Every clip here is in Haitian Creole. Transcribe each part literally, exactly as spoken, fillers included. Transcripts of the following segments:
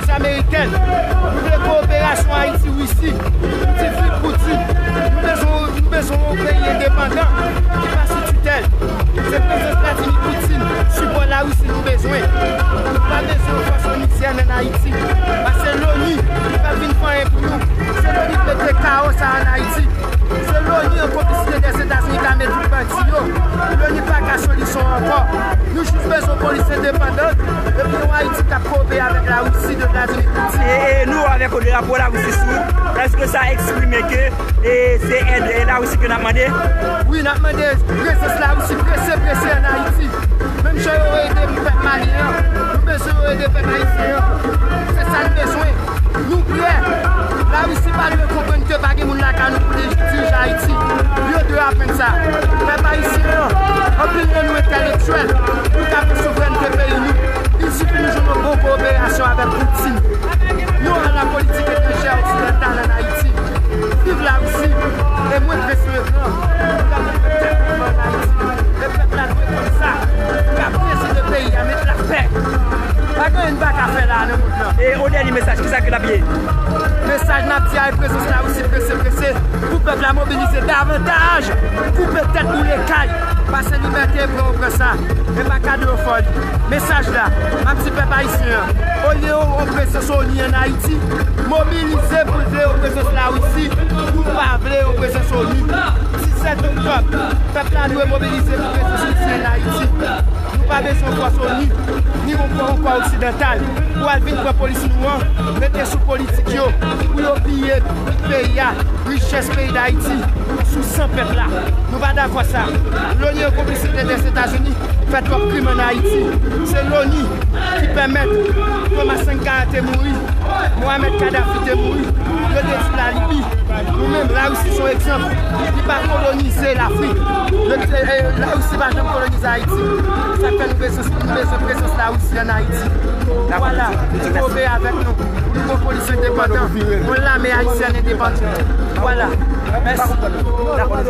Amerikèn. Nou vle kowoperasyon Ayiti, Risi, Putin, Putin. Nou bezwen, nou bezwen yon peyi endepandan ki pa sou titèl. Se prezans Vladimir Putin, sipò Larisi nou bezwen. Nou pa bezwen fòs onisyen ann Ayiti. Paske loni pa vin fè anyen pou nou. Se loni k mete kawo sa ann Ayiti. Se loni an konplisite Dèzetazini ka met tout bandi yo. Loni pa ka solisyon ankò. Nou jis bezwen polis endepandan epi yon Ayiti k ap kowopere avèk Larisi de Vladimir Putin. E, e nou avèk drapo Larisi sou, èske sa eksprime ke, e, se èd, e, Larisi ke n ap mande? Wi, n ap mande prezans Larisi prese prese ann Ayiti. Menm jan yo ede pèp malyen an, nou bezwen yo ede pèp ayisyen an. Se sa n bezwen. Nou prè. Larisi pa dwe konprann ke pa gen moun lakay nou pou dirije Ayiti. Yo dwe aprann sa. Pèp ayisyen an, anpil nan nou entèlektyèl, nou ka pran souvrènte peyi nou. Il sifi nou jwenn yon bon kowoperasyon avèk Putin. Non à la politique étrangère occidentale en Haïti. Viv Larisi. E mwen, Prince Legrand, nou ka konprann tèt mouvman ann Ayiti. E pèp la dwe konn sa. N ap prese de peyi a, met lapè. Pa gen anyen n pa ka fè la nan mond lan. E yon dènye mesaj, kisa ke l ap ye? Mesaj n ap di a, e prezans Larisi prese prese pou pèp la mobilize davantaj, koupe tèt boule kay, pase Libète, pran ou pran sa. E pa kado yo fè li. Mesaj la, m ap di pèp ayisyen an, olye yon prezans ONU ann Ayiti, mobilize pou l vle yon prezans Larisi, nou pa vle yon prezans ONU. Disèt oktòb, pèp la dwe mobilize pou prezans Risi ann Ayiti. Nou pa bezwen fòs ONU, ni yon fò ankò oksidantal, pou al vin pran polis nou an, mete sou politik yo, pou yo piye peyi a, richès peyi Dayiti, sou san pèp la. Nou pa dakò sa. Loni an konplisite Dèzetazini fè twòp krim ann Ayiti. Se loni ki pèmèt Thomas Sankara te mouri, Mohamed Kadhafi te mouri, yo te di la Libi. Nou menm, Larisi se yon egzanp. Li pa kolonize Lafrik. Yo te, eh, Larisi pa janm kolonize Ayiti. Sa k fè nou bezwen, nou bezwen prezans Larisi ann Ayiti. Vwala, nou koopere avèk nou. Nou gon polis endepandan, yon lame ayisyèn endepandan. Vwala. Mèsi.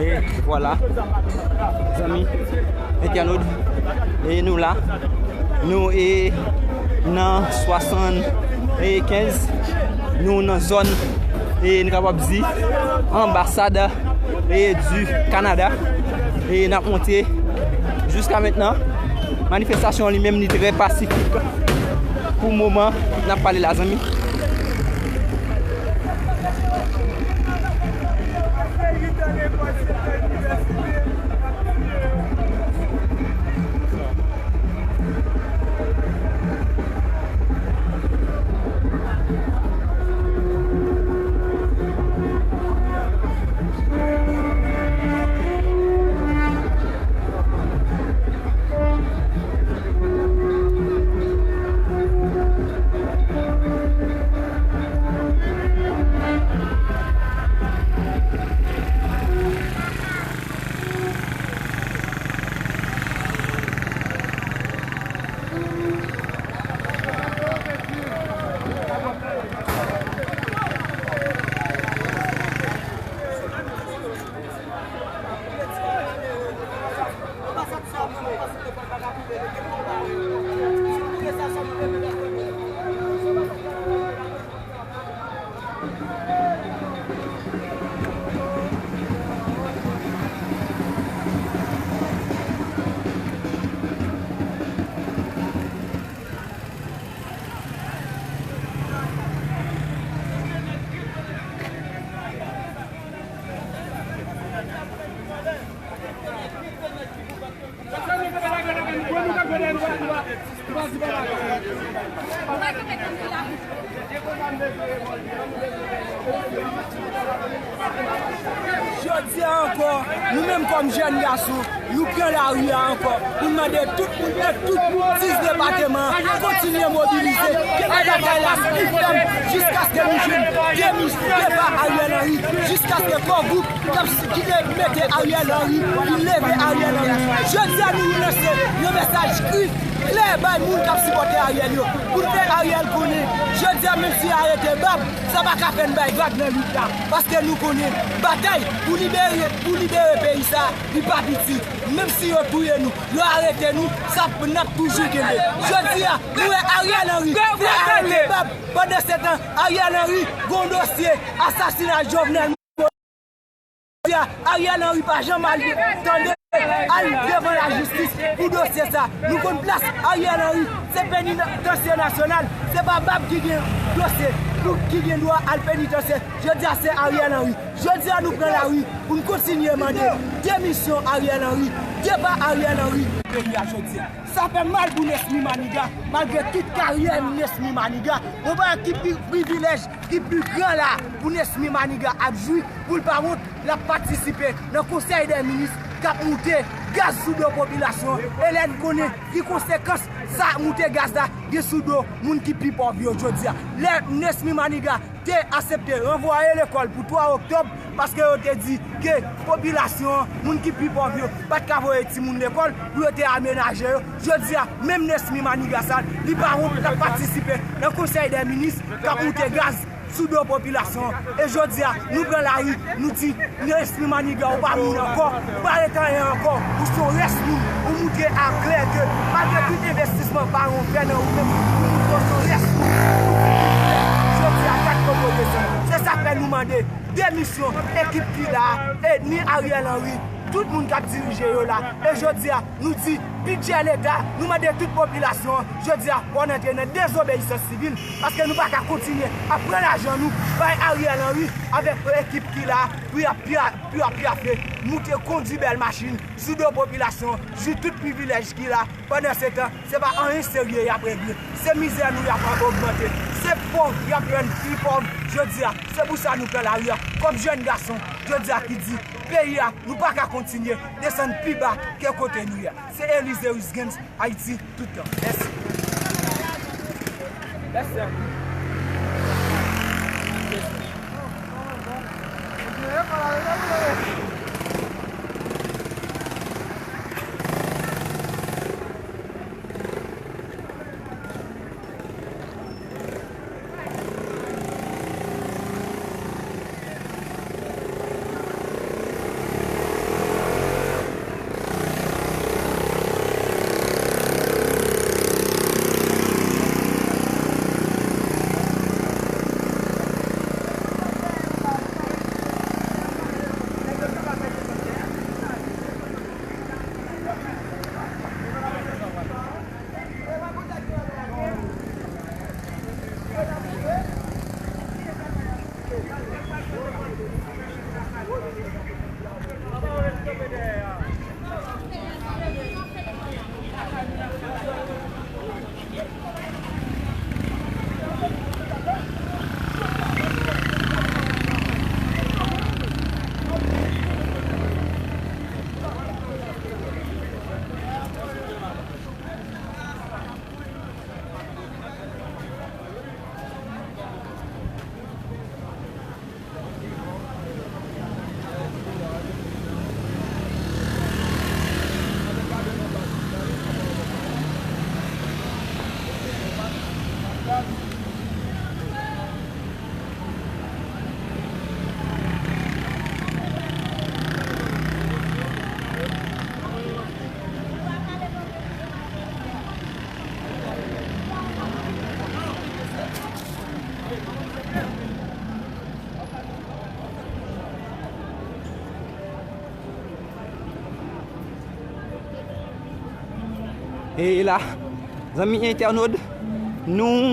E vwala, zanmi entènot, e nou la, nou e nan swasann kenz, nou nan zòn, e nou kapab di, anbasad, e di Kanada, e n ap monte. Jiska mentnan, manifestasyon li menm li trè pasifik. Pou moman n ap pale la, zanmi. Jodi a ankò, nou menm kòm jèn gason, nou pran lari a ankò pou n mande tout moun nan tout dis depatman an kontinye mobilize, kenbe batay la pi fèm jiskaske nou jwenn demi depa Ariel Henry, jiskaske kò gwoup k ap si, ki te mete Ariel Henry, ki leve Ariel Henry. Jodi a nou lanse yon mesaj kri klè bay moun k ap sipòte Ariel yo, pou n fè Ariel konnen, jodi a menm si yo arete Bab, sa pa ka fè n bay vag nan lit la, paske nou konnen batay pou libere, pou libere peyi sa, li pa piti. Menm si yo touye nou, yo arete nou, sa n ap toujou kenbe. Jodi a, nou wè Ariel Henry fè arete Bab, pandan se tan, Ariel Henry gon dosye asasina Jovenel Moïse. Jodi a, Ariel Henry pa janm al tande, al devan lajistis pou dosye sa. Nou konn plas Ariel Henry, se penitansye nasyonal, se pa Bab ki gen dosye. Nou ki gen dwa al penitansye, jodi a se Ariel Henry. Jodi a nou pran lari pou n kontinye mande demisyon Ariel Henry, depa Ariel Henry. Peyi a jodi a. Sa fè mal pou Nesmy Maniga, malgre tout karyè Nesmy Maniga. Yon bagay ki pi privilèj, ki pi gran la pou Nesmy Maniga ap jwi, pou l pa wont, l ap patisipe nan konsèy dè minis k ap moute gaz sou do popilasyon an. E lè n konnen ki konsekans sa moute gaz la gen sou do moun ki pi pòv yo jodi a. Lè Nesmy Maniga te aksepte ranvwaye lekòl pou twa oktòb, paske yo te di ke popilasyon an, moun ki pi pòv yo, pa t ka voye timoun lekòl pou yo te amenaje yo. Jodi a, menm Nesmy Maniga sa, li pa wont, l ap patisipe nan konsèy dè minis k ap moute gaz sou do popilasyon an. E jodi a, nou pran lari, nou di, Nesmy Maniga, ou pa moun ankò, ou pa ret anyen ankò, ou se yon rès moun, ou moutre aklè ke malgre tout envestisman paran w fè nan ou menm, ou moutre w se yon rès moun. Jodi a, gad kote w desann. Se sa k fè nou mande demisyon ekip ki la a, e ni Ariel Henry, tout moun k ap dirije yo la. E jodi a, nou di, bidjè Leta, nou mande tout popilasyon an, jodi a, pou n antre nan dezobeyisans sivil, paske nou pa ka kontinye ap pran lajan nou bay Ariel Henry avèk ekip ki la a, pou y ap pya-, pou y ap pyafe, moute kondui bèl machin sou do popilasyon an, jwi tout privilèj ki la. Pandan se tan, se pa anyen serye y ap regle. Se mizè nou y ap ogmante. Se pòv y ap rann pi pòv jodi a. Se pou sa nou pran lari a kòm jèn gason jodi a ki di, peyi a, nou pa ka kontinye desann pi ba ke kote nou ye a. Se Elizeus Games, Ayiti, tout tan. Mèsi. E la, zanmi entènot, nou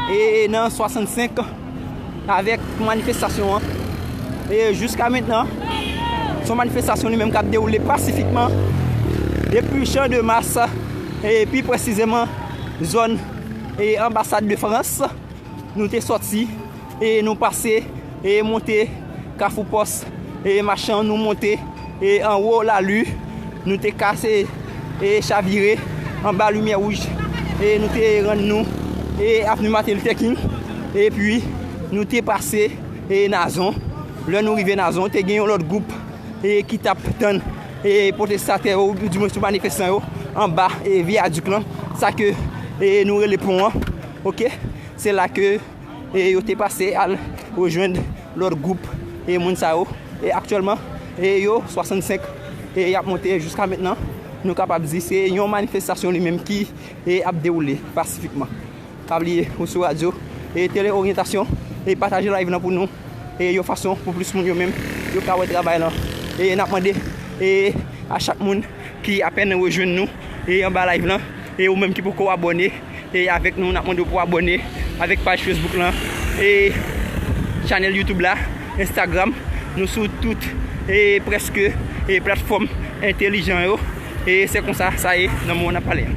e nan swasannsenk avèk manifestasyon an. E jiska mentnan, se yon manifestasyon li menm k ap dewoule pasifikman depi Chan de Mas, e pi presizeman zòn e anbasad de Frans. Nou te sòti e nou pase e monte Kafou Pòs e machan nou monte e anwo Lali, nou te kase e chavire anba limyè wouj e nou te rann nou e avni Martin Luther King, epi nou te pase e Nazon. Lè nou rive Nazon, te gen yon lòt gwoup e ki t ap tann e pwotestatè yo, oubyen dimwen sou manifestan yo, anba e viyadik lan, sa ke e nou rele pon an. Oke, se la ke e yo te pase al rejwenn lòt gwoup e moun sa yo. E aktyèlman, e yo swasannsenk e y ap monte jiska mentnan. Nou kapab di se yon manifestasyon li menm ki e ap dewoule pasifikman. Pa bliye, ou sou radyo e Tele Oryantasyon, e pataje live lan pou nou e yon fason pou plis moun yo menm yo ka wè travay lan. E n ap mande e a chak moun ki apèn rejwenn nou e anba live lan, e ou menm ki poko abòne e avèk nou, n ap mande w pou abòne avèk paj Facebook lan e chanèl YouTube la, Instagram, nou sou tout e prèske e platfòm entèlijan yo. E se konsa sa ye nan moman n ap pale a.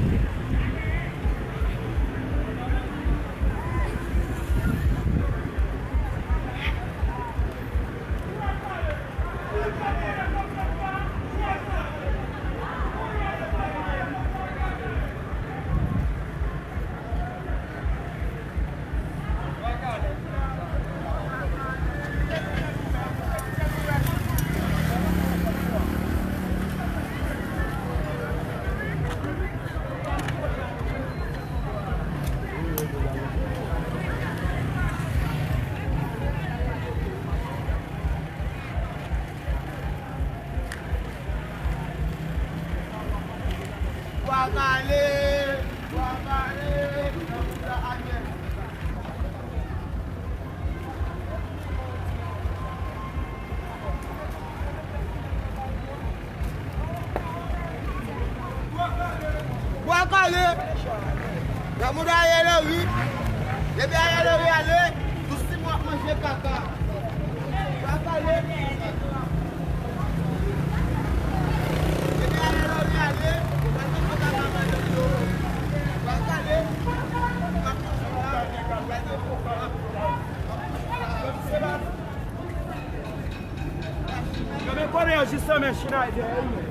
Bwa kale, bwa kale, nan bouda Ariel. Bwa kale. Nan moun Ariel Henry. Depi Ariel Henry ale, nou sis mwa ap manje kaka. Bwa kale. Depi Ariel Henry ale, nou pa t ap fè kaka nan yo. Bwa kale. Yo men konnen yo jis nan men China e dèyè yo.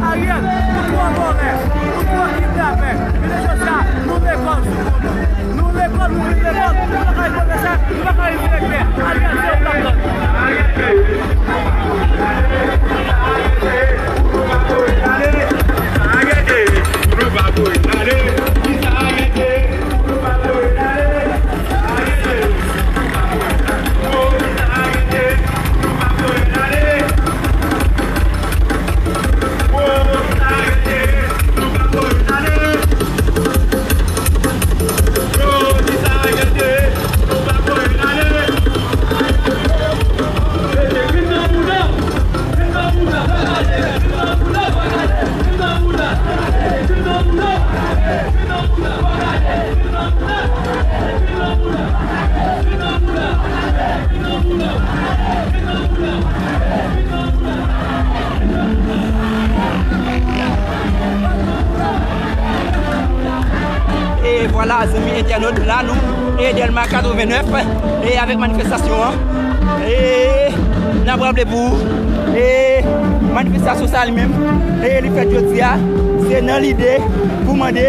Ariel, ou twò vòlè, ou twò kidnapè. Mesye, jodi a, nou lekòl sou kò nou. Nou lekòl, nou vin lekòl, nou pa ka rive sa, nou pa ka rive elektè. Ariel, se ou k ap tann. E vwala, zanmi entènot, la nou, e Dèlma katrevennnèf, e avèk manifestasyon an, e n ap raple pou ou, e manifestasyon sa li menm, e li fèt jodi a, se nan lide pou mande,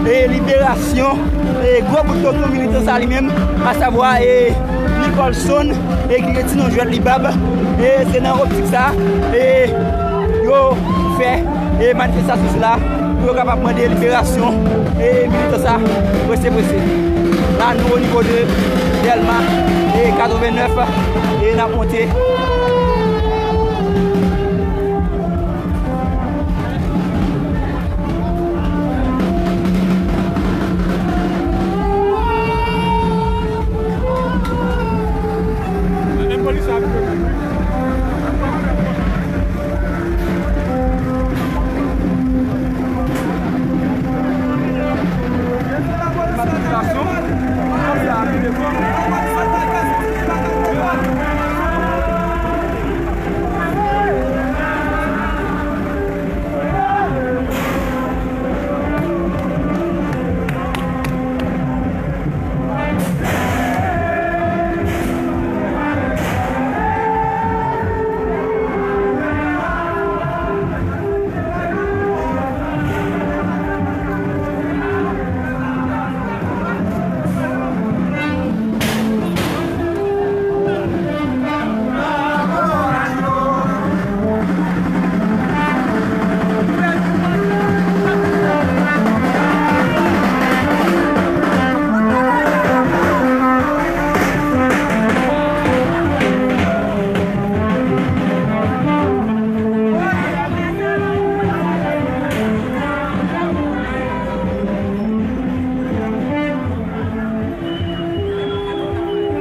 e liberasyon, e gwo bout tonton militan sa li menm, asavwa, e Nicholson, e ki gen ti non jwèt li Bab, e se nan optik sa, e yo fè, e manifestasyon sila, pou yo kapab mande liberasyon, e militan sa, prese, prese. La, nou o nivo de Dèlma, e katrevennnèf, e n ap monte.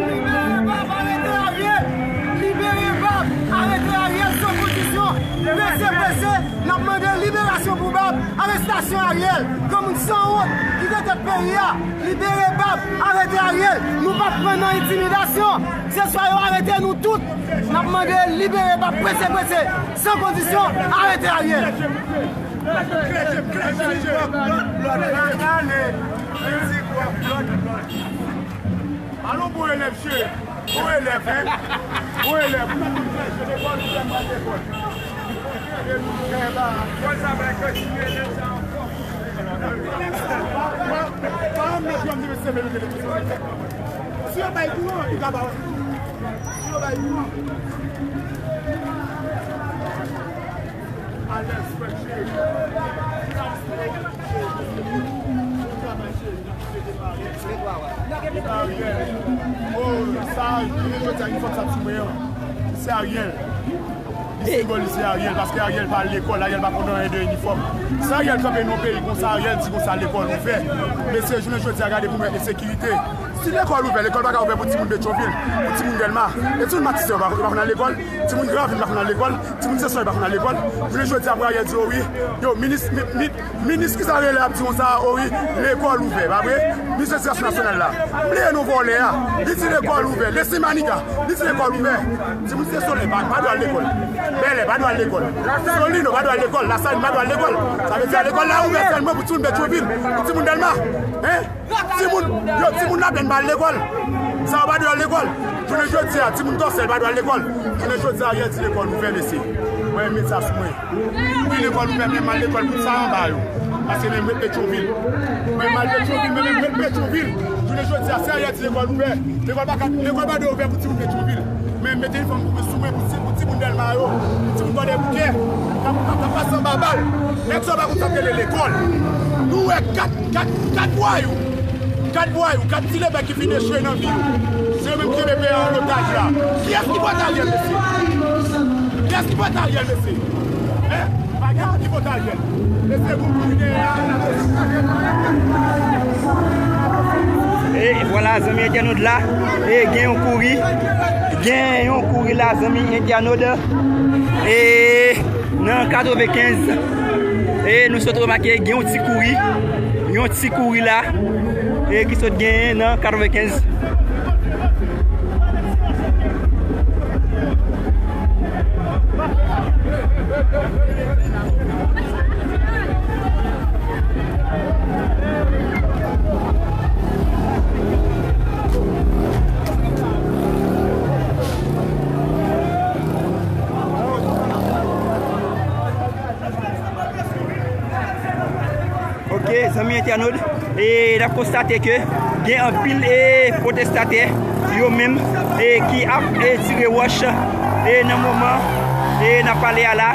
Libere Bab, arete Ariel! Libere Bab, arete Ariel san kondisyon! Prese, prese, n ap mande liberasyon pou Bab, arestasyon Ariel, granmoun sanwont ki gen tèt peyi a! Libere Bab, arete Ariel! Nou p ap pran nan entimidasyon! Se swa yo arete nou tout! N ap mande libere Bab prese, prese, san kondisyon, arete Ariel! Alon bon elèv, che. Bon elèv, wi. Bon elèv. Si yo bay kouran, li ka ba w. Si yo bay kouran. Alèz, frè cheri. Travay, cheri. Ariel. Oh, sa, jounen jodi a, inifòm sa sou mwen an. Se Ariel. Li senbolize Ariel, paske Ariel pa al lekòl, Ariel pa konn anyen de inifòm. Sa Ariel kanpe nan yon peyi konsa, Ariel di konsa lekòl ouvè. Mesye, jounen jodi a, gade pou mwen ensekirite. Si lekòl ouvè, lekòl pa ka ouvè pou timoun Petyonvil, pou timoun Dèlma. E timoun Matisan yo pa, yo pa konn al lekòl, timoun Granvil pa konn al lekòl, timoun Sesyon yo pa konn al lekòl. Jounen jodi a, pou Ariel di, oh wi, yo, minis, mi, mi, Minis ki sa rele ap di konsa, o wi, lekòl ouvè, pa vre? Minis Edikasyon Nasyonal la. M bliye non vòlè a. Li di lekòl ouvè. Leslie Manica, li di lekòl ouvè. Timoun Site Solèy pa, pa dwe al lekòl. Bèlè pa dwe al lekòl. Solino pa dwe al lekòl. Lasalin pa dwe al lekòl. Sa vle di lekòl la ouvè sèlman pou timoun Petyonvil, pou timoun Dèlma. Hein? Timoun, yo, timoun Laplèn pa al lekòl. Sa yo pa dwe al lekòl. Jounen jodi a, timoun Tòsèl pa dwe al lekòl. Jounen jodi a, Ariel di lekòl ouvè, mesye. Mwen, met sa sou mwen. Wi, lekòl ouvè, men m al lekòl pou sa anba yo. Paske men m ret Petyonvil. Mwen, m al Petyonvil, men men m ret Petyonvil. Jounen jodi a, si Ariel di lekòl ouvè, lekòl pa ka, lekòl pa dwe ouvè pou timoun Petyonvil. Men m mete inifòm pou mwen sou mwen pou ti, pou timoun Dèlma yo, pou timoun Kwadèboukè, k ap, k ap, k ap pase anba bal. Nèg sa yo pa konn sa k rele lekòl. Nou wè kat, kat, kat vwayou. Kat vwayou, kat ti lepè ki fin echwe nan vi yo. Se yo menm ki kenbe peyi a an otaj la. Kiyès ki pote Ariel, mesye? Kiyès ki pote Ariel, mesye? Hein? Pa gen moun ki pote Ariel. Mesye, moun pou gen a. E vwala, zanmi entènot la. E gen yon kouri. Gen yon kouri la, zanmi entènot. E Nan katrevenkenz, e nou sot remake gen yon ti kouri, yon ti kouri la, e ki sot genyen nan katrevenkenz. Ok, zanmi entènot, e n ap konstate ke gen anpil, e, pwotestatè, yo menm, e, ki ap, e, tire wòch, e, nan moman, e, n ap pale a la.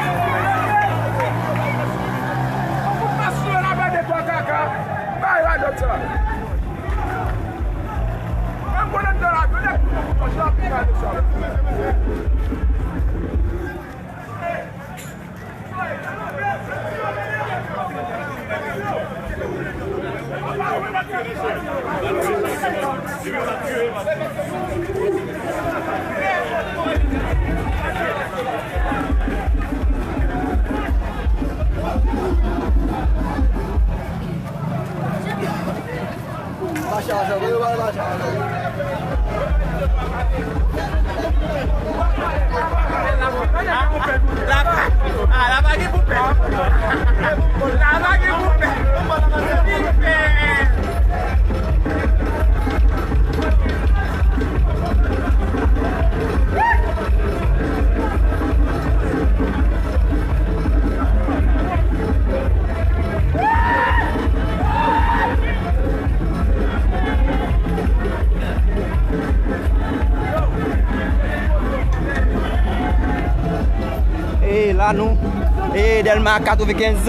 E la nou, e Dèlma katrevenkenz.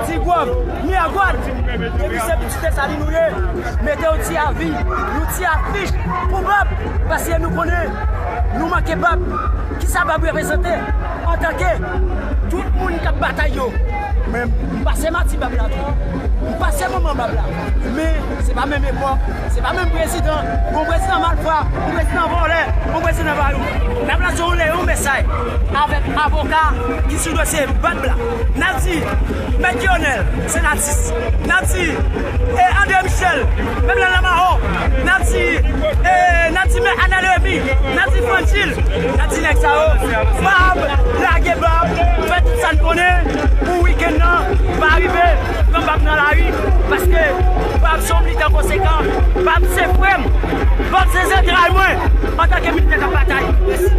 Ti Gwòv, Miragwàn, epi se pitit Desalin nou ye. Mete yon ti avi, yon ti afich pou Bab, paske nou konnen nou manke Bab. Kisa Bab reprezante antanke tout moun k ap batay yo? Men m pase mati Bab la tou. M pase manman Bab la. Men se pa menm epòk, se pa menm prezidan. Gon prezidan malfra, gon prezidan vòlè, gon prezidan vayou. N ap lanse yon lè, yon mesaj avèk avoka ki sou dosye Bab la. N ap di, Mèt Dionel, senatis. N ap di, e André Michel, menm nan Lanmawon. N ap di, e, n ap di, Mèt Anel Remy, n ap di, Franchil, n ap di, nèg sa yo, Bab, lage Bab, fè tout sa n konnen pou wikenn nan pa rive, pran Bab nan lari, paske Bab se yon militan konsekan, Bab se frè m, Bab se zantray mwen, antanke militan k ap batay. Mèsi.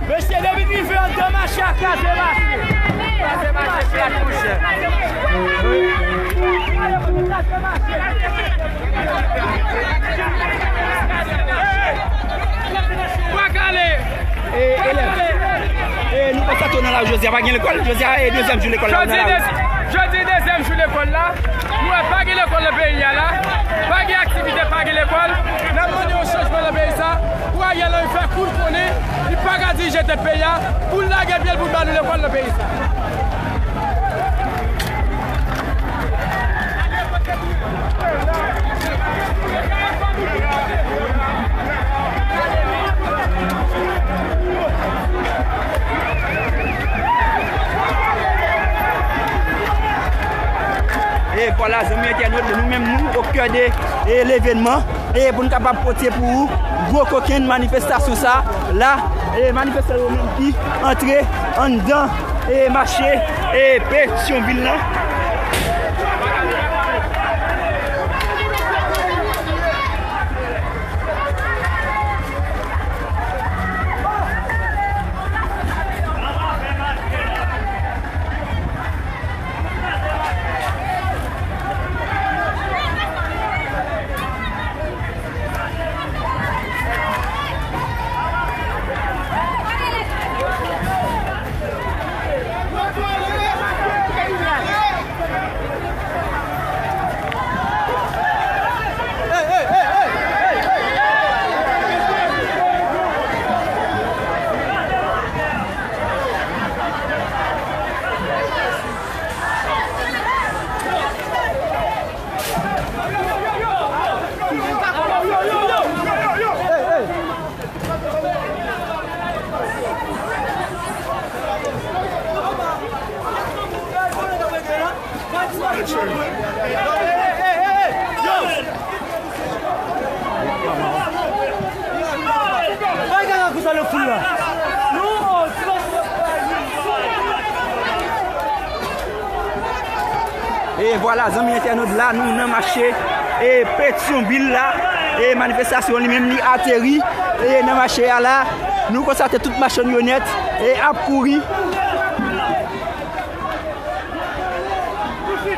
Mesye, depi n rive anndan mache a, kraze mache. Kraze mache, plat mouche. Bwa Kale! E, elèv. E, nou konstate w nan lari jodi a, pa gen lekòl. Jodi a, e dezyèm jou lekòl la, w nan lari. Jodi dezyèm jou lekòl la. Nou wè pa gen lekòl nan peyi a la. Pa gen aktivite, pa gen lekòl. N ap mande yon chanjman nan peyi sa. Pou Ariel Henry fè kou l konnen li pa ka dirije tèt peyi a. Pou l lage pye l pou l ba nou lekòl nan peyi sa. E vwala, zanmi entènot, nou menm nou o kè de, e, levenman, e, pou n kapab pote pou ou gwo kokenn manifestasyon sa la, e, manifestan yo menm ki antre anndan, e, mache, e, Petyonvil lan. E vwala, zanmi entènot, la nou nan mache, e, Petyonvil la, e, manifestasyon li menm li ateri, e, nan mache a la, nou konstate tout machann yo nèt, e, ap kouri.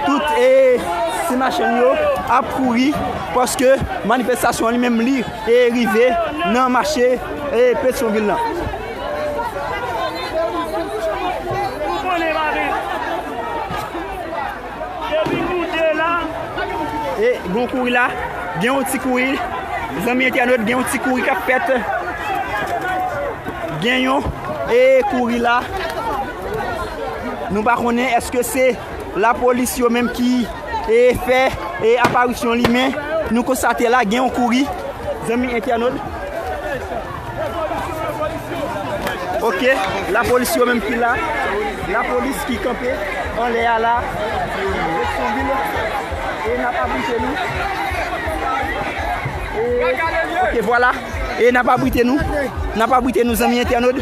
Tout, e, ti machann yo ap kouri paske manifestasyon li menm li, e, rive nan mache, e, Petyonvil lan. E, gon kouri la, gen yon ti kouri, zanmi entènot, gen yon ti kouri k ap fèt. Gen yon, e, kouri la. Nou pa konnen èske se lapolis yo menm ki, e, fè, e, aparisyon li, men Nou konstate la, gen yon kouri, zanmi entènot. Ok, lapolis yo menm ki la, lapolis ki kanpe anlè a la, Petyonvil, e n ap abrite nou. E, ok, vwala, e n ap abrite nou, n ap abrite nou, zanmi entènot.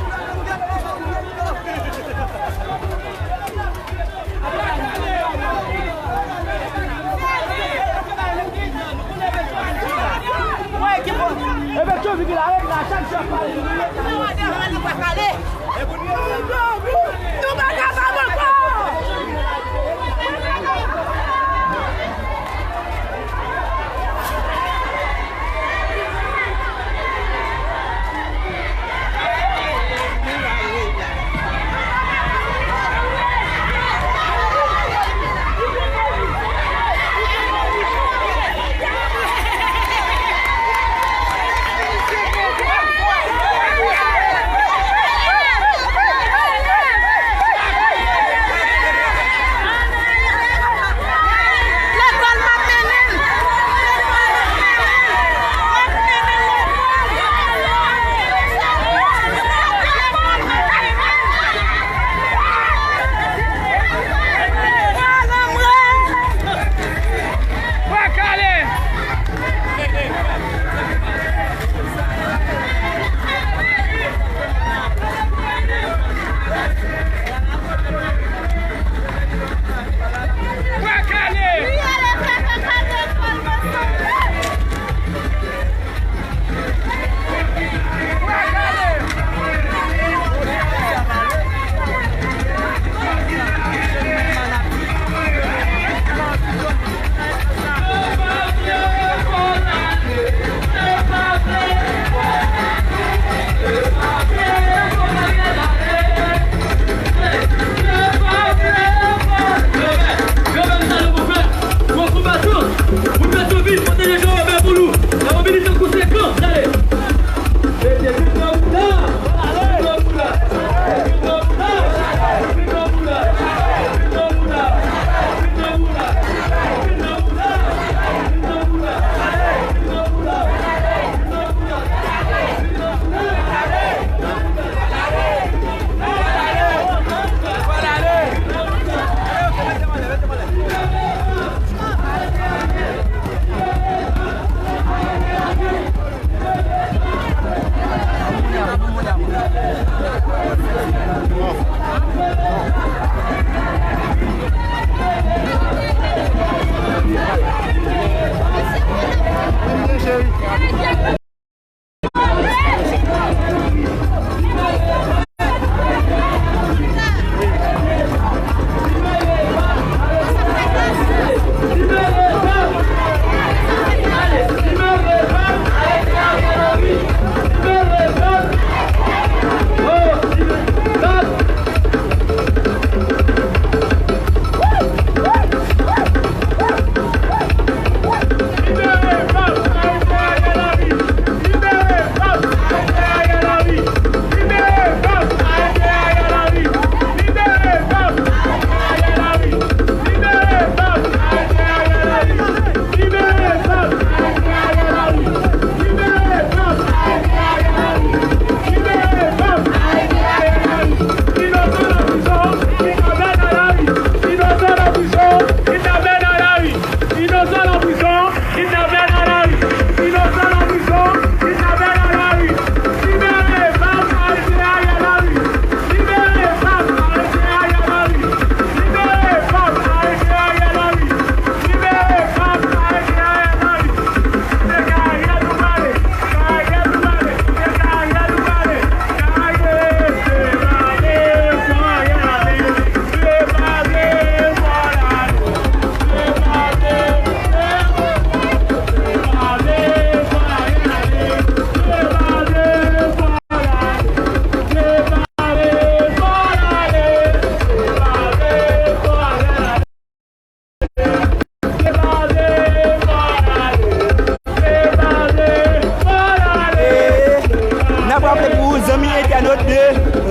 N ap raple pou ou, zanmi entènot de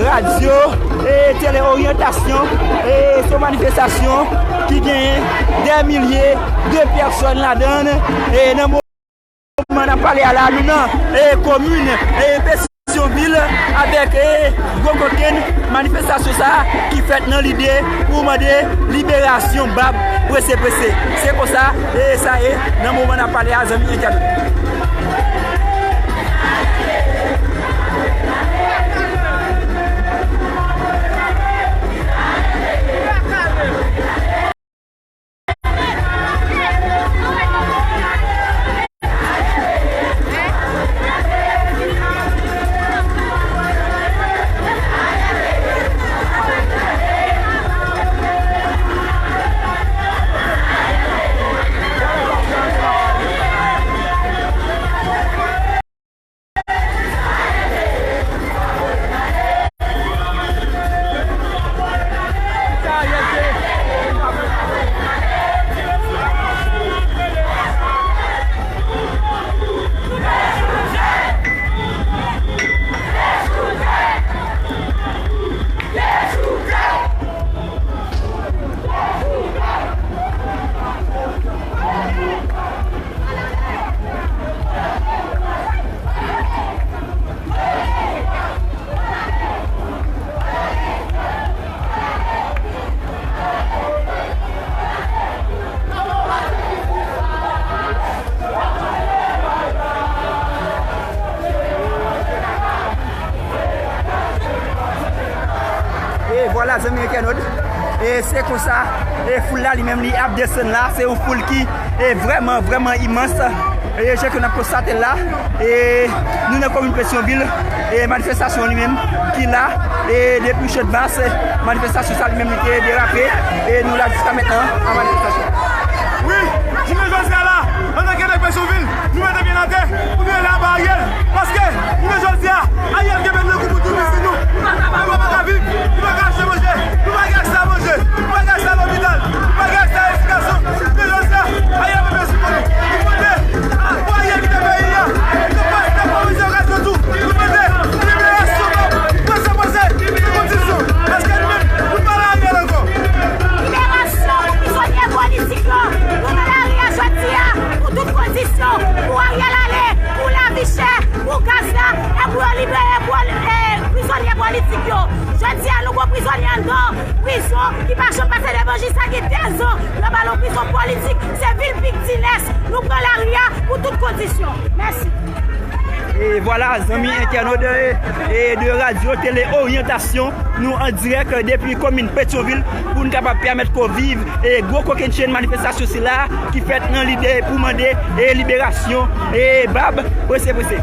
radyo e tele oryantasyon, e se yon manifestasyon ki genyen dè milye de pèsòn ladan l, e nan moman n ap pale a la, nou nan, e, komin, e, Petyonvil, avèk, e, gwo kokenn manifestasyon sa a ki fèt nan lide pou mande liberasyon Bab prese prese. Se konsa, e, sa ye nan moman n ap pale a, zanmi entènot. E vwala, zanmi entènot, e se konsa, e foul la li menm li ap desann la, se yon foul ki, e vrèman, vrèman imans. E jan ke n ap konstate l la, e nou nan komin Petyonvil, e manifestasyon li menm ki la, e depi Chadmas, manifestasyon sa li menm li te derape, e nou la jiska mentnan an manifestasyon. Wi, jounen jodi a la, antanke nèg Petyonvil, nou mete pye n atè pou nou rele anba Ariel. Paske, jounen jodi a, Ariel kenbe nou kou pou tou piti nou. Nou pa ka viv, nou pa ka achte manje, nou pa gen aksè a manje, nou pa gen aksè a lopital, nou pa gen aksè a edikasyon. Jounen jodi a, Ariel pa bezwen sipò nou. Nou mande pou Ariel kite peyi a. Nou pa, nou pa bezwen okazyon tou. Nou mande liberasyon Bab prese prese, tout kondisyon. Paske nou menm, nou pa nan Ariel ankò. Liberasyon pou prizonye politik yo. Nou nan lari a jodi a pou tout kondisyon. Pou Ariel ale, pou lavi chè, pou gaz la, e pou yo libere poli-, e, prizonye politik yo. Jodi a, nou gon prizonye anndan prizon ki pa janm pase devan jij sa gen dèzan. Yo ba l yon prizon politik. Se vil Big T-Ness. Nou pran lari a pou tout kondisyon. Mèsi. E vwala, zanmi entènot de, e de Radio Télé Orientation, nou an dirèk depi komin Petyonvil pou n kapab pèmèt ke w viv, e gwo kokennchenn manifestasyon sila ki fèt nan lide pou mande, e liberasyon, e Bab prese prese.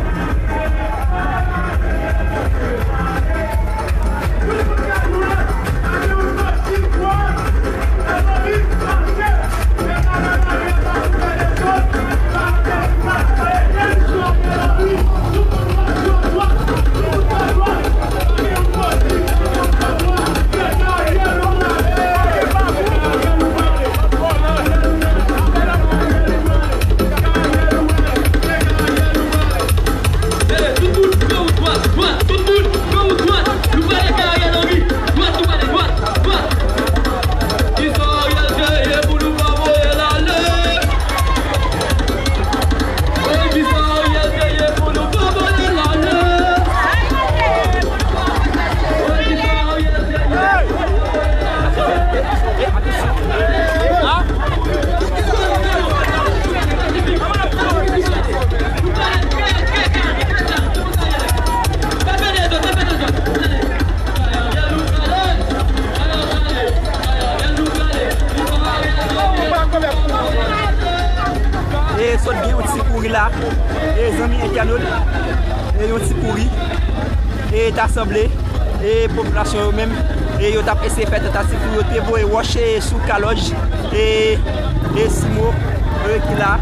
Mete tout moun, men ou dwat, dwat, tout moun, men ou dwat. Nou pale kay Ariel Henry. Dwat, nou pale dwat, dwat. Kisa Ariel te ye pou nou pa voye l ale? Ey, kisa Ariel te ye pou nou pa voye l ale? Ey, kisa Ariel te ye pou nou pa voye l ale? E sot gen yon ti kouri la, e zanmi entènot, e yon ti kouri, e ta sanble, e popilasyon yo menm, e yo t ap eseye fè tantativ pou yo te voye wòch, e sou kalòj, e, e Simo, e ki la.